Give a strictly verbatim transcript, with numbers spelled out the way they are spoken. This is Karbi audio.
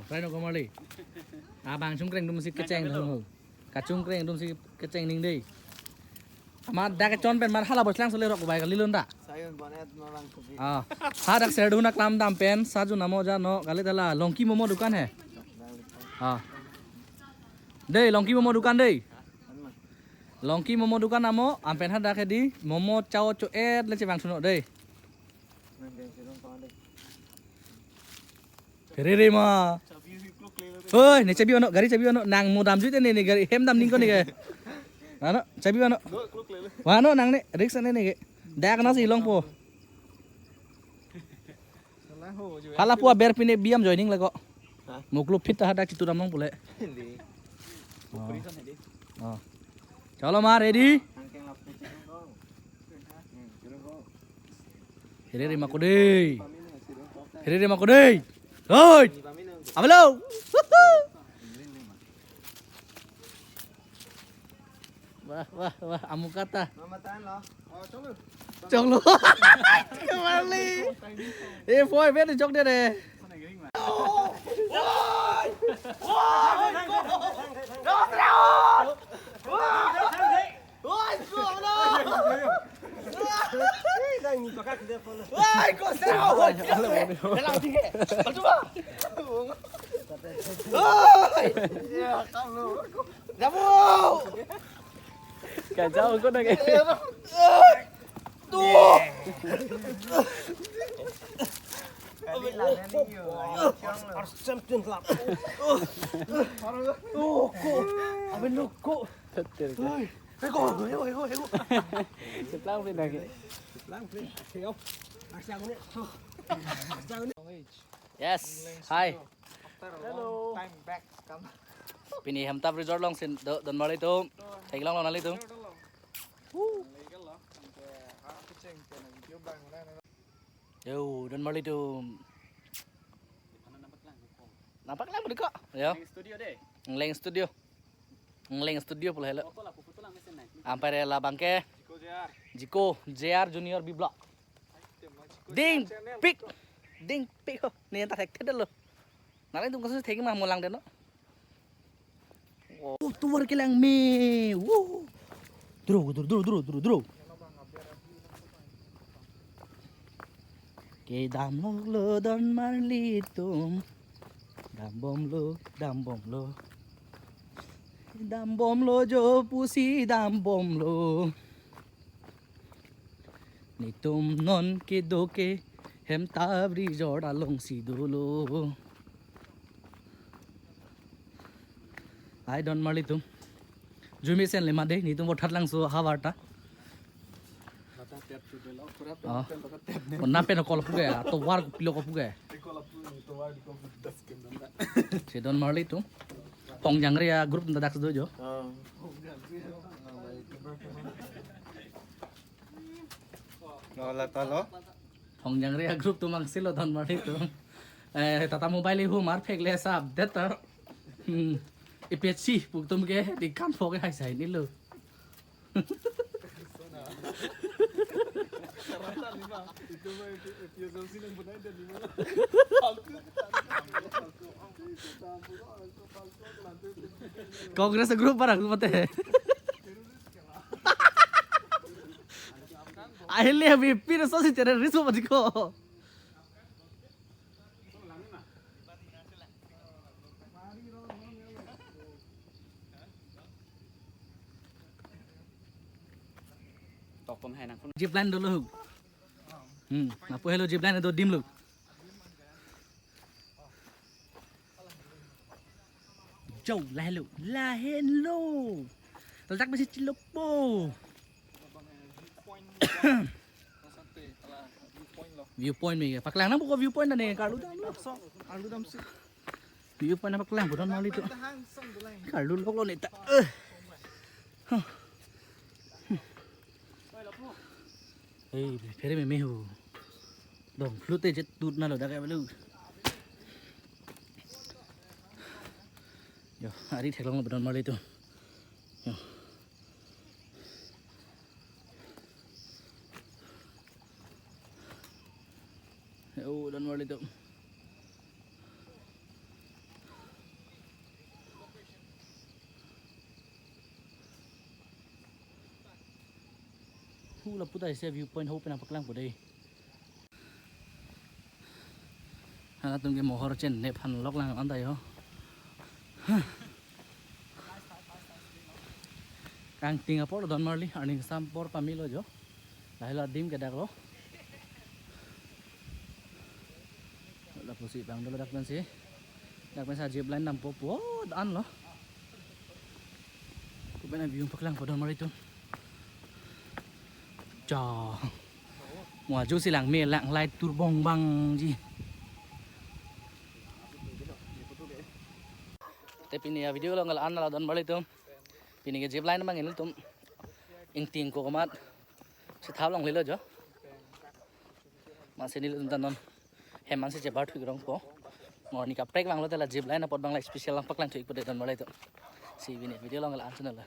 Fry no komarli. Abang chungkreng dum si kecheng dong ho. Kachungkreng dum si kecheng ning dei. Amat dak kechon pen mat hala boslang sole rok bai kali lun ta. Sayun bonet no lang kubi. Ah, hadak ser dun aklam dam pen saju namo ja no kali tala Longki momo dukan he. Ah. Dei, Longki momo dukan dei. Longki momo dukan amo, anpen hadak hedi momo chow cho-et le chevang suno dei. Herere ma. Hoi, ne chabi ono, gari chabi ono, nang mo dam jute ne, ne gari hem dam ning ko ne ke. Ano, chabi ono. Wano nang ne, risk ne ne ke. Dak na si longpo. Hala pu aber pine biam joining lego. Hah? Muklu phit ta hadak chitu dam long pule. Hindi. Oh. Operation hindi. Oh. Chalo ma, ready? Hangkeng lap chitu dong. Hmm, chitu dong. Herere mako dei. Herere mako dei. Hoi. Abalo. Wah, wah, wah, amukata. Mama tan lo. Oh, chonglo. Chonglo. Kembali. Eh, boy, ben jok dia deh. Woi, kosra. Dalam tiga. Betul, Pak? Woi. Ya, kamu. Jamu. Kacau kau nak. Tuh. Arsenal Club. Tuh, kok. Abang lu kok. Betul. Hei, hei, hei, hei, hei. Sebelah pin lagi. Sebelah pin. Ayo. Aksi aku ni. Aksi aku ni. Yes. Hi. After a long time back, come. Pini Hemtap Resort along si do, don marli atum. Theklong lo nanglitum. Woo. Yo, don marli atum. Nangpaklang budi ko. Yo. Leng studio deh. Leng studio. Leng studio pula helo. Ampere labang ke. Jiko J R. Jiko J R Junior B Block. Ding pik. Ding pik ho. Ni anta hek thedel lo. Nanglitum kasu thek ma molang deno. Oh, tuar kelang me. Wo. Dro, dro, dro, dro, dro, dro. Kedam lo lo don marli atum. Dambom lo, dambom lo. Dambom lo jo pusi dambom lo. Netum non kedo ke Hemtap Resort along si dolo. Ai don marli atum. Jumi sen le made, netum bothat langso havarta. Bata tep tu belo, pura pen, oh. Pen bata tep ne. Kona pen kol puke, to war pilo ko puke. Kol pu, to war ko das ke nanda. Si don marli atum. Phong jangre a group nda dak do jo. Ah. Hola, talo. Phong jangre a group atum angse lo don marli atum. Eh, Tata Mobile ihu mar phek le sa update ta. Hmm. Ipechi pu atum ke di kan phok hai sai ni lo. Congress group para aku mate. Ahile V P na so si terrorist mo patiko. Zip line dolo hu. Hmm, lapu helo zip line do dim lo. Jo, lahelo, lahelo. Taltak besi chilokpo. Viewpoint me, paklang nang buka viewpoint na ne, karlu dam lo. Karlu dam si. Viewpoint na paklang, bukan malu itu. Karlu lok lo neta. Eh. Huh. Hei, phere meme hu. Dong, flu te jet tut na lo dak ya belu. Yo, ari theklong lo don marli atum. Yo. Yo, don marli atum. Lapu ta isi view point ho pen nangpaklangpo dei. Halatum ke mohor chen nephan lok lang anta jo. Kangting apor lo donmarli, arni kesam apor pamelo jo. Lahelo adim ke dak lo. Lapusi bang dolo dak pensi. Dak pensi zip line dampo po dan lo. Ko pen view paklangpo donmarli atum. Ja. Mo ajo si lang me lang light tur bong bang ji. Te pini avideo along la-an la donmarli atum. Pini ke zip line abang ilitum ingting ko komat si thap longlelo jo. Amatsi nelitum ta non hem ansi chebar thu-ik rongpo. Mo arni kaprek vanglo te la zip line apot abang la special nangpaklang thu-ikpo dei donmarli atum. Si pini video along la-an channel la.